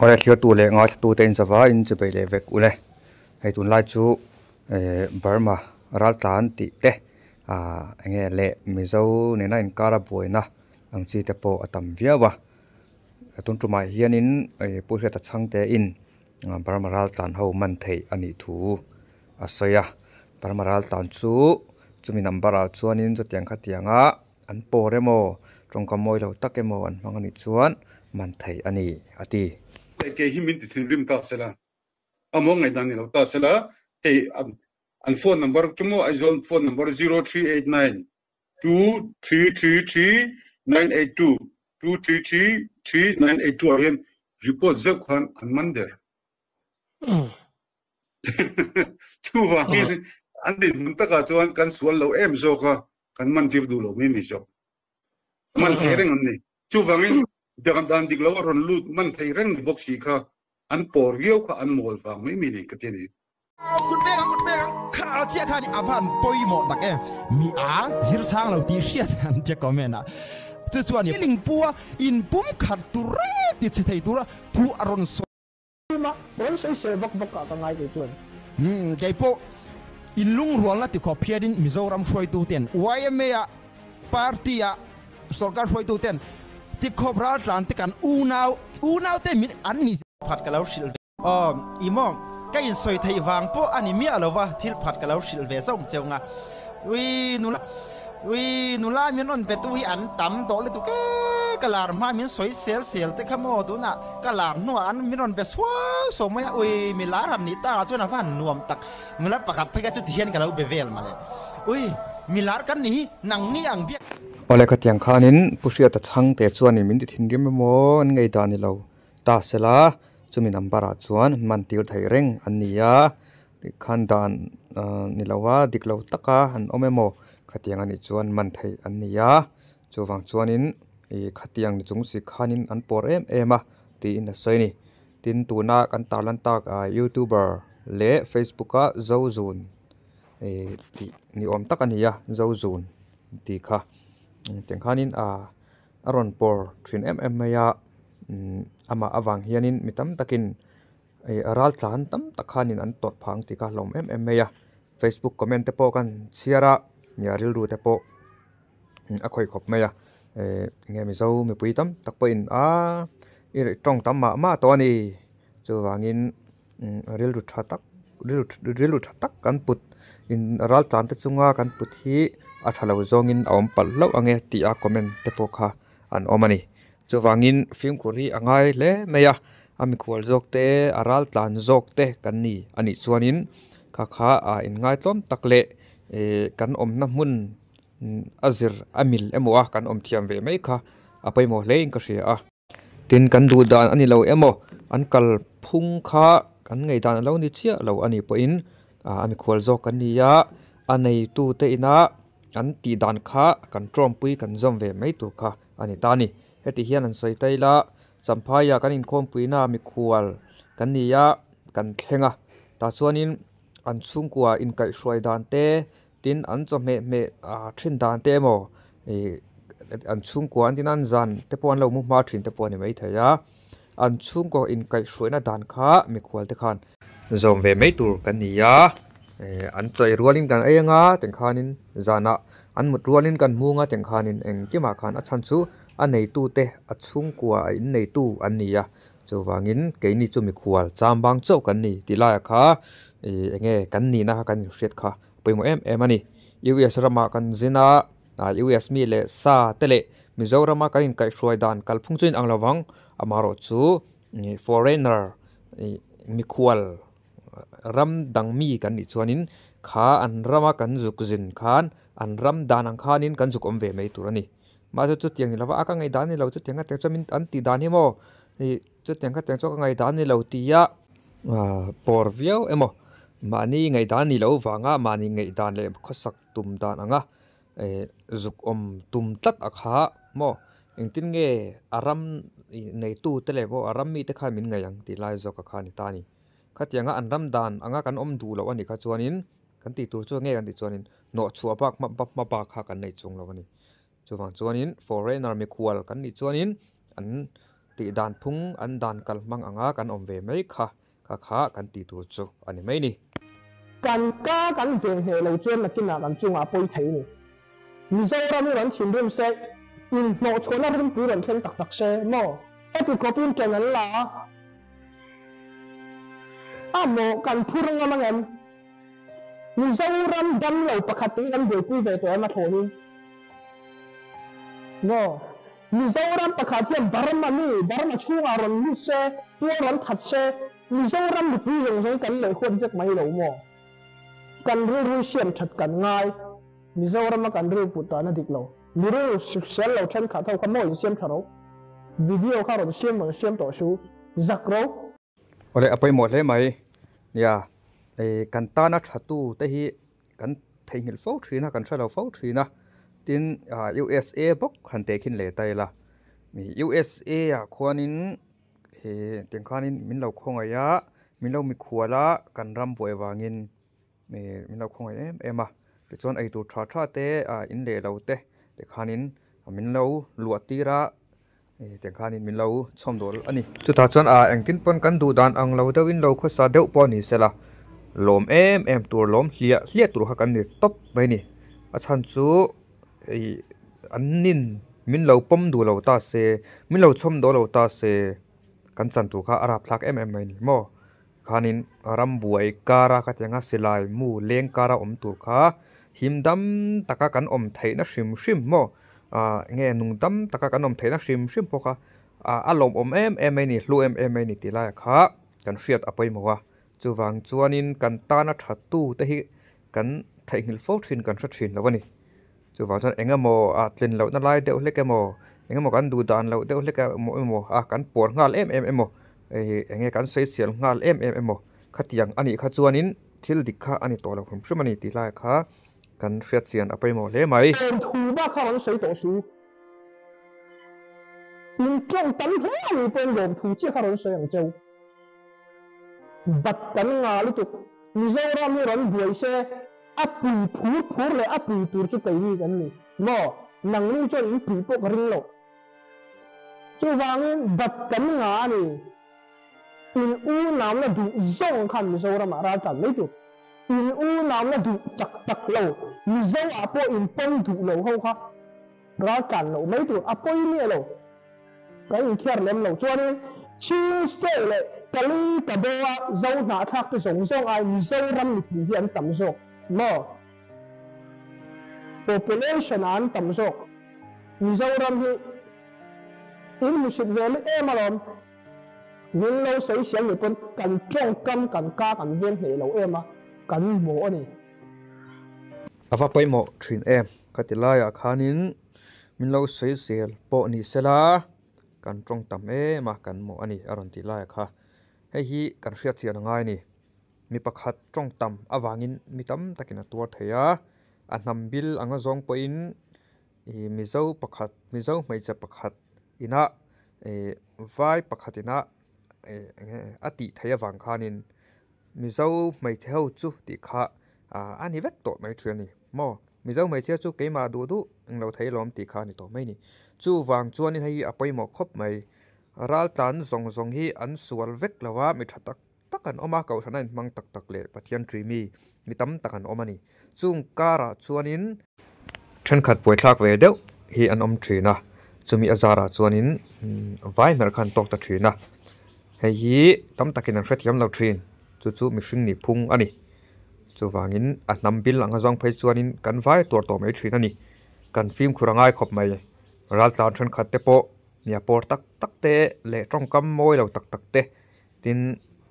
Awle thliartu leh ngaithlatute in zava in chibei leh vek ule. Hei tunlai chu eh Burma raltlan tih te ah enge leh Mizo nena inkara buaina ang chi te pawh a tam viau a. Tun tumah hianin eh Pu Hriata Chhangte in Burma raltlan ho man theih a nih thu a sawi a. Burma raltlan chu chumi number ah chuanin chutiang khatianga an pawr emaw tawngka mawi lo tak emaw an hmang a nih chuan man theih a ni a ti. Kei hi min ti thinrim ta sela, a maw ngaihdan ni lo ta sela, hei an phone number chu maw Aizawl phone number 0389 2333 982 2333 982 ah hian report zeuh khan an man der. Chuvangin an dinhmun takah chuan kan sual lo em zawk a, kan man tir duh lo mai mai zawk. Man thei reng an ni. Chuvangin dan dik lo a rawn lut man thei reng ni bawk si kha an pawr viau kha an mawl vang mai mai ni ka ti a ni. Kut pek ang, kut pek ang, kha chiah kha ni a van pawimawh tak e, mi a zir sang lo tih hriat an tia comment ah chu chuan i ling pu a in pum khat tur reng ti che thei tura thu a rawn sawi. Tuma rawn sawi sel vak vak ah ka ngai kei chuan. Umm kei pawh in lungrualna ti khawp hianin Mizoram hruaitu ten yma ah party ah sorkar hruaitu ten ti khawp raltlan te kan unau unau te min an ni phat ka lo hrilh ve aw i maw ka in sawi theih vang pawh a ni miah lo va thil phat ka lo hrilh ve zawk cheu nga ui nula Ui, nula min rawn pe tu hi an tam tawh lutuk e, ka lar hma min sawi sel sel te kha maw tunah ka lar hnuah an min rawn pe suau suau mai a, ui mi lar han nih takah chuan a va han nuam tak, nula pakhat phei kha chuti hian ka lo be vel mawle, ui mi lar kan nih hi nang ni ang biak. Awle khatiang khanin Pu Hriata chhangte chuanin min ti thinrim emaw an ngei dan ni lo ta sela chumi number ah chuan man tir thei reng an ni a. Tikhan dan ni lo a, dik lo taka an awm emaw khatiang a nih chuan man theih an ni a, chuvang chuanin ih khatiang ni chung si khanin an pawr em em a tiin a sawi a ni. Tin tuna kan tarlan tak ah youtuber leh facebook a zozun ih tih ni awm tak a ni a zozun tih kha tiang khanin ah a rawn pawr thin em em mai a amah avang hianin mi tam takin. Ih a ral tlan tam tak khanin an tawrh phah ang tih kha a hlawm em em mai a facebook comment te pawh kan chhiar a nia rilru te pawh a khawih khawp mai a eh enge mizo mipui tam tak pawhin aaa i tawng tam mah mah tawh a ni chuvangin rilru tha tak rilru tha tak kan put in ral tlan te chunga kan put hi a tha lo zawngin a awm palh hlauh ang e tih a comment te pawh kha an awm a ni chuvangin fimkhur hi a ngai hle mai a. A mikhual zawk te, a ral tlan zawk te kan ni a nih chuanin kha kha a inngaitlawm tak leh eh kan awmna hmun a zir a mil emaw a kan awm thiam ve mai kha a pawimawh hle in ka hria a. Tin kan duh dan a ni lo emaw an kal phung kha kan ngei dan a lo ni chiah lo a nih pawhin a mikhual zawk kan ni a, a neitu te ina an tih dan kha kan tawmpui kan zawm ve mai tur kha a ni ta a ni. Heti hian an sawi ta ila, Champhaia kan inkhawmpuina mikhual kan ni a, kan thleng a. Tah chuanin an chhungkua inkaihhruai dan te, tin an chawhmeh hmeh thin dan te emaw ih an chhungkua an tina an zan te pawh an lo mu hma thin te pawh a ni maithei a. An chhungkaw inkaihhruaina dan kha mikhual te khan zawm ve mai tur kan ni a, eh an chawih rualin kan ei anga tengkhanin zanah an mut rualin kan hmung a tengkhanin engkimah khan a chhan chu a neitute a chhungkua a inneitu an ni a, chuvangin keini chu mikhual chambang chauh kan ni tih laiah kha ih enge kan nihna kha kan inhriat kha pawimawh em em a ni. US ramah kan zin a, ah US mi leh sa te leh Mizorama kan inkaihhruai dan kalphung chu inang lovang amaherawhchu ih foreigner ih mikhual ram dang mi kan nih chuanin kha an rama kan zuk zin khan an ram dan ang khanin kan zuk awm ve mai tur a ni. Mahse chutiang ni lova a ka ngaihdan ni lo chutiang kha tiang chuan min an tih dan hi maw ih chutiang kha tiang chuan ka ngaihdan ni lo tia pawr viau emaw mahni ngaihdan ni loh vanga mahni ngaihdan leh khawsak tum dan anga eh zuk awm tum tlat a kha maw engtin nge a ram neitu te leh pawh a ram mite khan min ngaih ang tih lai zawk a kha a ni ta a ni. Khatianga an ram dan anga kan awm duh loh a nih kha chuanin kan tih tur chu nge kan tih chuanin hnawh chhuah bak hma bak kha kan nei chung lo a ni. Chuvang chuanin foreigner mikhual kan nih chuanin an. tih dan phung an dan kal hmang anga kan awm ve mai kha kha kha kan tih tur chu a ni mai ni. Kan ka kan veng hneh lo chuan nakinah kan chungah pawi thei ni. Mizoram hi rawn thinrim se, inhnawhchhuahna ringpui rawn thleng tak tak se maw? Heti khawpin ṭan an la a, a maw kan phur ngam ang em? Mizoram damlo pakhat te hi kan buaipui ve tawh em a thlawh hi? Maw? Mizoram pakhat hian Burma mi, Burma chhungah rawn lut se, tual rawn that se, Mizoram mipui zawng zawng kan leh huat vek mai lo maw? Kan rilru siam that kan ngai. Mizorama kan rilru put dan a dik lo. Mi rilru hrisel lo thenkhat ho kha maw in siam tha ro. Video kha rawn siam rawn siam tawh su. Zak ro. Awle a pawimawh hle mai. Nia, ei kan tana tha tu te hi kan theihnghilh fo thin a, kan hre lo fo thin a. Tin, USA bawk han tehkhin leh ta ila. USA ah khuanin he tiang khanin min lo khawngaih a, min lo mikhual a, kan ram buai vangin min lo khawngaih em em a tichuan eitur tha tha te ah in leh lo te tikhanin min lo luah tir a tikhanin min lo chhawm dawl a ni. Chutah chuan ah engtin pawn kan duh dan ang lo deuhin lo khawsa deuh pawh ni sela lawm em em tur lawm hliah hliah tur kha kan ni tawp mai a ni a chhan chu ih an nin min lo pawm duh lo ta se min lo chhawm dawl lo ta se kan chan tur kha a rapthlak em em mai a ni maw. Khanin ram buai kara ka ti anga silai mu leng kara awm tur kha him dam taka kan awm theihna hrim hrim maw ah nge nung dam taka kan awm theihna hrim hrim pawh kha ah a lawmawm em em mai a ni hlu em em mai a ni tih laiah kha kan hriat a pawimawh a chuvang chuanin kan tana tha tu te hi kan theihnghilh fo thin kan hre thin lo a ni chuvang chuan eng emaw ah tlin lohna lai deuh hlek emaw eng emaw kan duh dan loh deuh hlek emaw a kan pawr nghal em em emaw hei eng nge kan sawi sial nghal em em emaw khatiang a nih kha chuanin thil dik kha a ni tawh lo hrim hrim a ni tih laiah kha kan hriat chian a pawimawh hle mai. Eng thu bak kha rawn sawi tawh su. In tawng tam hle a ni pawhin lawm thu chiah kha rawn sawi ang cheu. Bat kan ngah lutuk. Mizoram hi rawn buai se a pui phur phur leh a pui tur chu keini kan ni maw? Nangni chuan in pui pawh ka ring lo. Chuvangin bat kan ngah a ni. In unauna duh zawng khan Mizoramah raltlan mai tur. In unauna duh tak tak lo, Mizo ah pawh in pawm duh lo ho kha raltlan loh mai tur. A pawi miah lo. Kan inkhiar lem lo. Chuanin Chin State leh Kali Kabaw-a Zo hnahthlak te zawng zawng ai Mizoram mipui hi an tam zawk maw? Population ah an tam zawk. Mizoram hi in hmusit ve leh em alawm. Min lo sawi sial nih pawn kan tawngkam kan ka kan veng hneh lo em a, kan mawh a ni. A va pawimawh thin em ka ti laiah khanin Min lo sawi zel pawh ni sela kan tawng tam em a kan mawh a ni a rawn tih lai a kha. Hei hi kan hriat chian a ngai a ni. Mi pakhat tawng tam avangin mi tam takin a tuar thei a, a hnam bil anga zawng pawhin ih Mizo pakhat Mizo hmeichhe pakhat inah ih vai pakhat inah ih eng nge a tih theih avang khanin Mizo hmeichhe ho chu tih kha a ni vek tawh mai thin a ni maw. Mizo hmeichhia chu keimah duh duh englo thei lawm tih kha a ni tawh mai a ni. Chuvang chuanin hei hi a pawimawh khawp mai. Raltlan zawng zawng hi an sual vek lo a, mi tha tak tak an awm a, Kohhran a inhmang tak tak leh Pathian ṭi mi mi tam tak an awm a ni. Chung karah chuanin thenkhat buaithlak ve deuh hi an awm thin a, chumi a zarah chuanin vai hmer kha an tawk ta thin a. Hei hi tam takin an hrethiam lo thin, chu chu mihring nih phung a ni. Chuvangin a hnam bil anga zawng phei chuanin kan vai tuar tawh mai thin a ni. Kan fimkhur a ngai khawp mai. Raltlan thenkhat te pawh nia pawr tak tak te leh tawngkam mawi lo tak tak te tin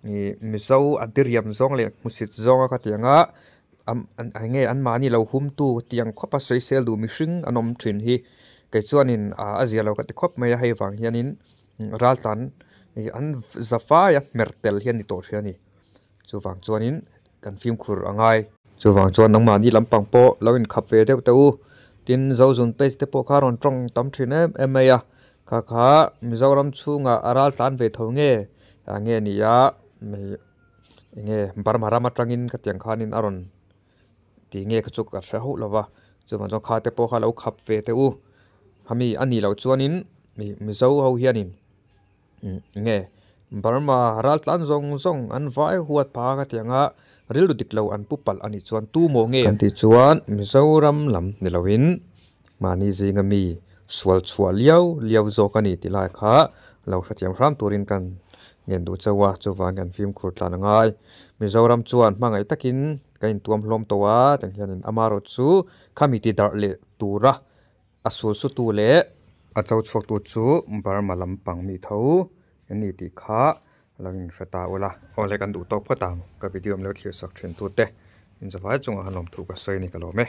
ih Mizo a diriam zawng leh hmusit zawnga ka ti ang a eng nge anmahni lo humtu tiang khawpa sawisel duh mihring an awm thin hi kei chuanin a zia lo ka ti khawp mai a hei vang hianin raltlan ih an za faia hmer tel hi a ni tawh thin a ni. Chuvang chuanin kan fimkhur a ngai. Chuvang chuan nangmahni lampang pawh lo inkhap ve deuh teh u. Tin, Zozun page te pawh kha rawn tawng tam thin em em mai a. Kha kha Mizoram chhungah a ral tlan ve tho nge nge ni a, enge Burma ram atangin khatiang khanin a rawn ti nge kha chu ka hre hauh lo va. Chuvang chuan kha te pawh kha lo khap ve teh u. Khami a nih loh chuanin Mizo ho hianin. Nge Burma ral tlan zawng zawng an vai huat phah ka ti ang a, rilru dik lo an pu palh a nih chuan tu maw nge an tih chuan Mizoram lam ni loin mahni zinga mi sual chhuah liau liau zawk a ni tih lai kha lo hrethiam hram turin kan ngen duh chauh a, chuvangin kan fimkhur tlan a ngai. Mizoram chuan hmangaih takin kan intuam hlawm tawh a, tiang hianin amaherawhchu chu khami ti darh leh tura a sul sutu leh a cho chhuaktu chu Burma lampang mi tho an ni tih kha lo inhre ta ula. Aw le kan duh tawk phawt ang, ka video am lo thlir sak thin tute inzavai chungah han lawmthu ka sawi a ni ka lawm e.